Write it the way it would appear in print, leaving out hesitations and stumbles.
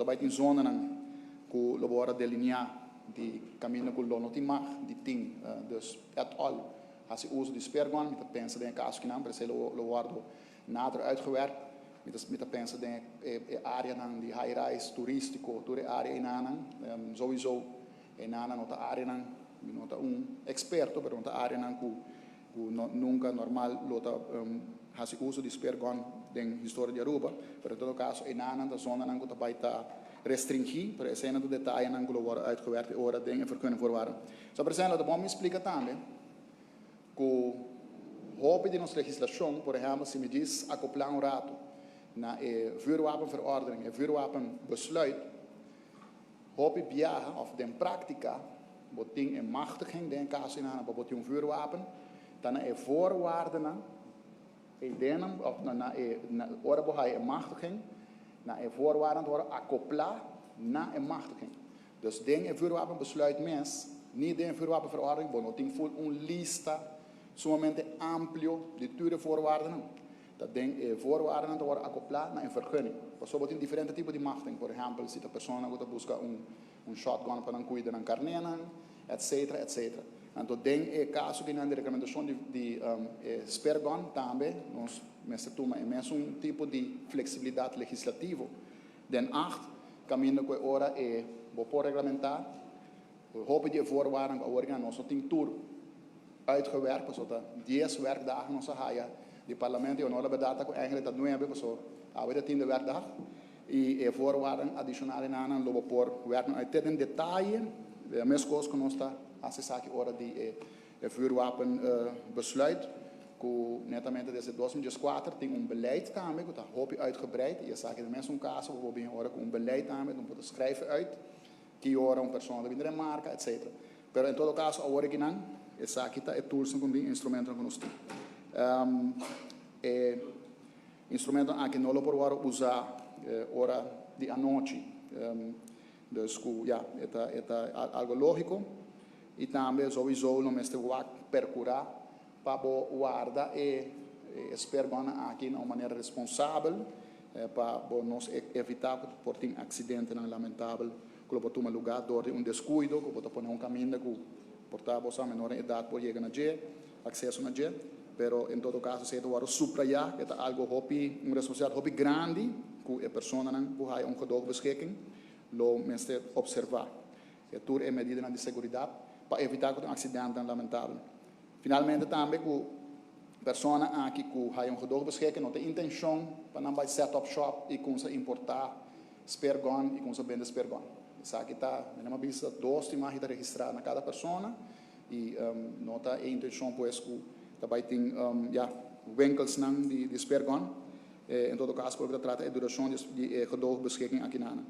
Ku bai tin zonanan ku lo wòrdu delineá di kaminda ku lo no tin mag di tin dus at all hasi uso di speargun. Mi ta pensa den kaso ku nan, pero lo wòrdu nader uitgewerkt. Mi ta pensa den e áreanan di high rise turístiko, tur e área einan, sowieso einan no ta áreanan, mi no ta un eksperto, pero no ta áreanan ku no, nunka normal lo ta hasi uso di speargun den historia di Aruba, pero en todo kaso einan ta zonanan ku ta bai ta restringí, pero esei ta detayenan ku lo wòrdu uitgewerkt ora den e vergunningvoorwaarden. So, presidente, ta bon mi splika tambe ku hopi di nos legislashon, por ehèmpel, si mi djis akoplá un ratu na e vuurwapenverordening, e vuurwapenbesluit, hopi biaha òf den práktika, bo tin e machtiging den kaso einan pa bo tin un vuurwapen, dan e voorwaarden e den òf na e na ora bo e machtiging, na e voorwaarden worden akoplá na e machtiging. Dus den e vuurwapenbesluit mes, ni den vuurwapenverordening, bo no tin full un lista sumamente amplio di tur voorwaarden. Dat den e voorwaarden te worden akoplá na een vergunning. Pasobra tin diferente tipo di machtiging. Por ehèmpel, si e persona ku ta buska un shotgun pa nan kuida nan karnénan, etc., etc. Anto, den e kaso ku nan reglamentashon di speargun tambe, nos mester tuma e mesun tipo di fleksibilidat legislativo. Den acht, kaminda ku ora e bo por reglamentá, hopi di voorwaarden awor ku nos tin tur uitgewerkt, pasobra 10 werkdagen nos a haya di parlamento, i no berdat ku eigenlijk dat 9, pasobra awe ta 10e werkdag, i e voorwaarden adishonal nan lo por werken uit in detaye, e mesun kos ku nos ta hasi esaki ora di e vuurwapenbesluit, ku netamente desde 2004 tin un beleid tambe, ku ta hopi uitgebreid, i esaki ta mesun kaso, ku bin ora ku un beleid tambe, dan por schrijven uit, ki ora un persona ta remarka, etc. Pero en todo kaso, awor akinan, esaki ta e tools ku instrumento ku nos tin. E instrumento aki no lo por usa ora di anochi. Dus ku, ja, e ta algu lógiko. I tambe sowieso lo mester wak perkurá pa bo warda e speargun aki na un manera responsabel pa bo nos evitá ku por tin aksidentenan lamentabel ku por tuma lugá dor di un deskuido ku por pone un kaminda ku por ta bo sa menor edat por yega na dje, akseso na dje. Pero en todo kaso esei ta wòrdu subrayá, ta algu hopi, un responsabilidat hopi grandi ku e personanan ku haya un gedoogbeschikking lo mester opservá e tur e medidanan di seguridat pa evitá ku un aksidente lamentabel. Finalmente tambe ku persona aki ku haya un gedoogbeschikking, no tin intenshon pa nan bai set up shop i kuminsá importá speargun i kuminsá bende speargun. Esaki ta, mi a bisa, dos imagen ta registrá na kada persona i no ta e intenshon pues ku tambe tin ja, winkelsnan di speargun. En todo kaso, pasobra ta trata e durashon di gedoogbeschikking aki nan.